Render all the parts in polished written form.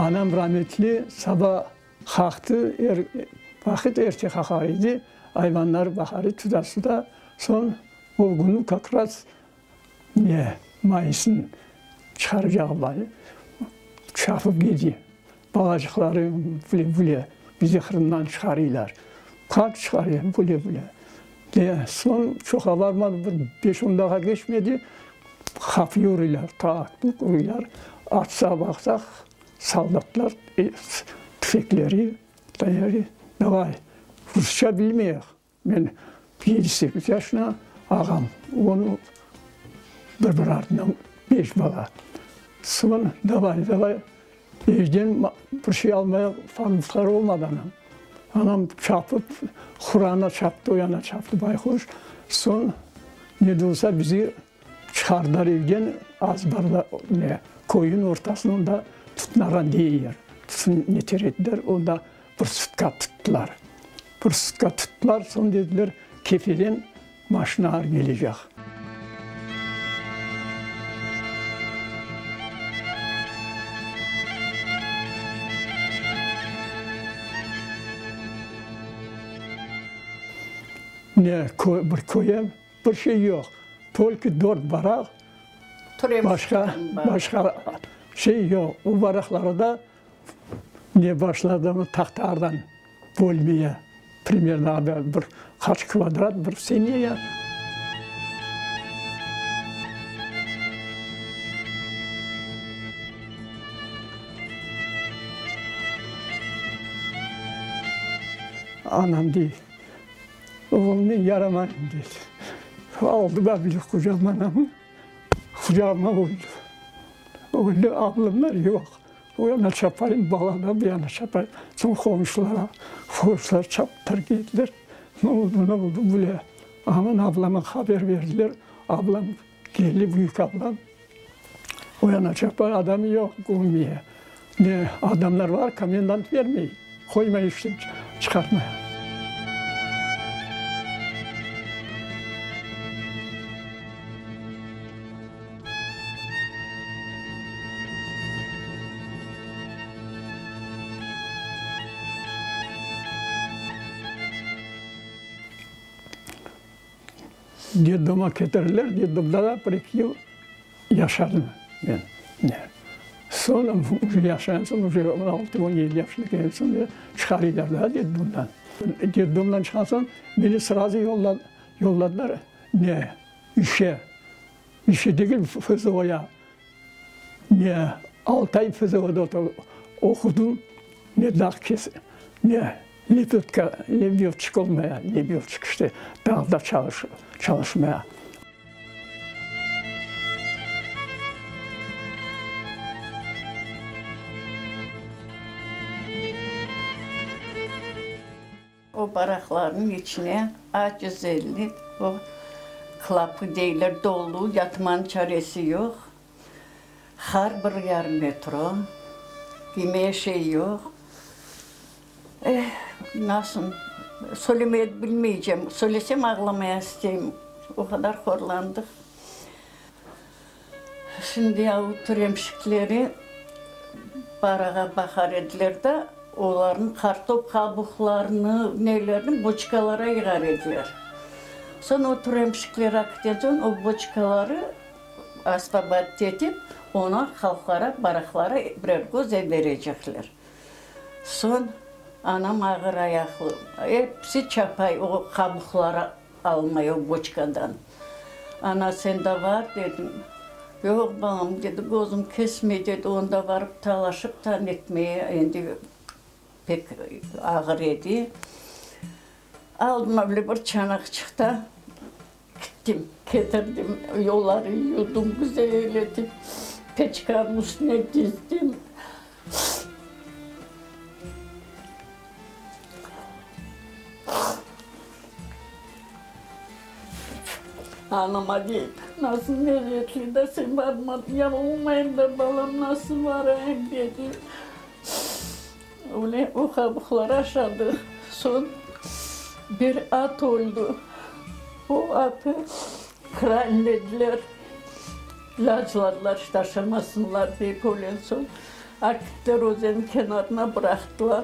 Anam rametli saba qalqtı, er vaqıt erte qalqar edi, ayvanları baqar edi, tuda-suda. Soñ o künü kak raz ne, mayısın çıqaracağı bar, çapıp kete. Balacıqları bile-bile bizi Qırımdan çıqarıylar. Kak çıqarıyor, bile-bile. Ve soñ çoqa barmadı, bir beş-on daqa keçmedi, qapıyı uruylar, tak-tuk uruylar. Açsa baqsaq, soldatlar tüfekleri, tayarı, davay, rusça bilmeyik. Men yedi-sekiz yaşına, ağam on, bir-bir artından beş bala. Soñ davay, davay, evden bir şey almaya fanuslar olmadı anam. Anam çapıp, Qurana çaptı, o yana çaptı bayquş. Soñ ne de olsa bizi çıqardılar evden, azbarda ne, köyün ortasında Tutnağan diye yer, tutun neter ediler, onda bir sutka tuttılar. Bir sutka tuttılar, soñ dediler, Kefeden maşinalar kelecek. Ne köy, bir köye, bir şey yoq. Tolko dört baraq, başqa, başqa şey yoq. O baraqları da Ne başladımı tahtalardan bölmeye, primerno bir qaç kvadrat bir seneye. Anam dey, oğlum men yaramayım dedi. Aldı da bile qucağıma anamı, qucağıma qoydı. Öyle ablamlar yoq. O yana çapayım, bala da bu yana çapayım. Soñ qomşulara, qomşular çaptılar kettiler. Ne oldu, ne oldu bile. Aman ablama haber berdiler. Ablam keldi, büyük ablam. O yana çapay, adam yoq körmeye. Ne adamlar var, komendant bermey, qoymay işten çıqartmaya. Detdoma ketirdiler, detdomda da bir-eki yıl yaşadım men. Soñ, uje yaşağan soñ, uje on altı, on yedi yaşında kelgen soñ, çıqarıylar da detdomdan. Detdomdan çıqqan soñ, meni srazu yolladılar ne, işe. İşe degil, FZOya. Ne altı ay FZOda oqudım, ne dağ kes, ne lebedka, lebedçik olmaya, lebedçik işte, dağda çalış, çalışmaya. O baraqlarnıñ içine 650 o klapı deyler dolu, yatmanıñ çaresi yoq. Har bir yarım metro, kiymeye şey yoq. Eh, nasıl, söylemeye bilmeycem, söylesem ağlamaya isteyim, o qadar horlandıq. Şimdi ya o türemşikleri barağa baqar ediler da, olarnıñ qartop qabuqlarını, nelerini boçkalara yığar ediler. Soñ o türemşikler akiten soñ o boçkaları asfabat etip, onı halqlara, baraqlara birer köz berecekler. Soñ anam ağır ayaqlı, episi çapay o qabuqları Almay o boçkadan. Ana, sen de var, dedim. Yoq, balam, dedi, közüm kesmey, dedi, onda barıp talaşıp ta netmeye endi pek ağır edi. Aldım öyle bir çanaqçıqta, gittim, ketirdim, yolları yuvdım güzel etip, peçkanıñ üstüne dizdim. Anama deyim, nasıl lezzetli de sen barmadın, ya olmayım da balam nasıl barayım dedi. Öyle o qabuqlar aşadıq. Soñ bir at öldi. O atı kranlediler, ilâcladılar, işte aşamasınlar dep ölen soñ. Akitler özenniñ kenarına bıraqtılar.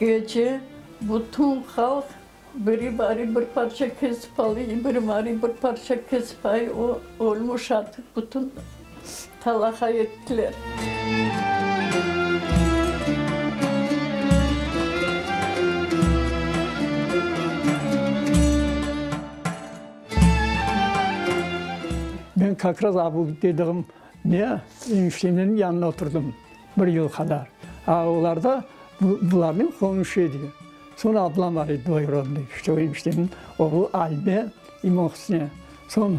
Gece bütün halq biri barıp bir parça kesip alıy, biri barıp bir parça kesip ay, o ölmüş artıq bütün talaqa ettiler. Men kak raz abu dediğim ne, eniştemlerniñ yanında oturdım bir yıl qadar. A olar da bularnen qonuşu edi. Soñ ablam bar edi dvoyurodnıy, işte o eniştemniñ oğlu Alme İmohsine. Soñ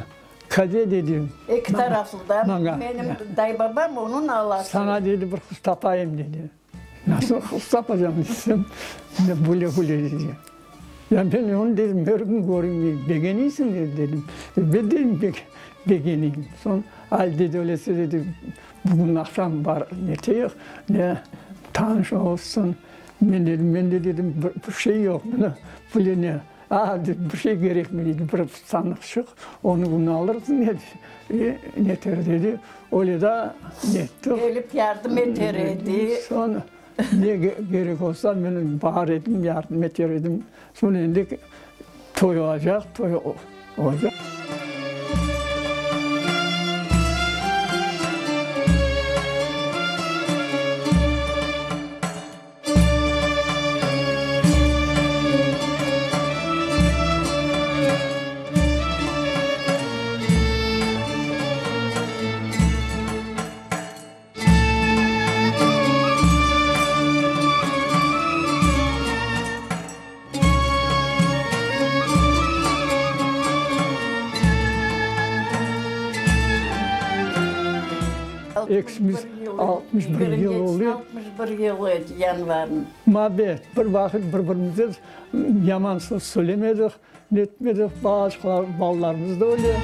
Kade dedi. Eki taraflı da menim daybabam onıñ alası. Saña dedi bir qız tapayım dedi. Nasıl qız tapacam desem, böyle böyle dedi. Ya men onı dedim, er kün köreyim, begeniysiñ dedi dedim. Elbet dedim, pek begeniyim. Soñ, ay dedi, öylese dedi, bugün aqşam bar neteyik, ne tanış olsun. Men dedim, mende dedim bir şey yoq, mına böyle ne. A, dedi, bir şey kerekmey, dedi, bir sandıqçıq, onı bunı alırsıñ, dedi, e, neter, dedi. Öyle da nettik. Kelip yardım eter edi. Soñ ne kerek olsa, men bar edim, yardım eter edim. Soñ endi toy olacaq, toy olacaq. Eksimiz 61 yıl oldı. 61 yıl edi yanvarnıñ. Mabet, bir vaqıt bir-birimize yaman söz söylemedik, netmedik, balaçıqlar, balalarımız da öyle.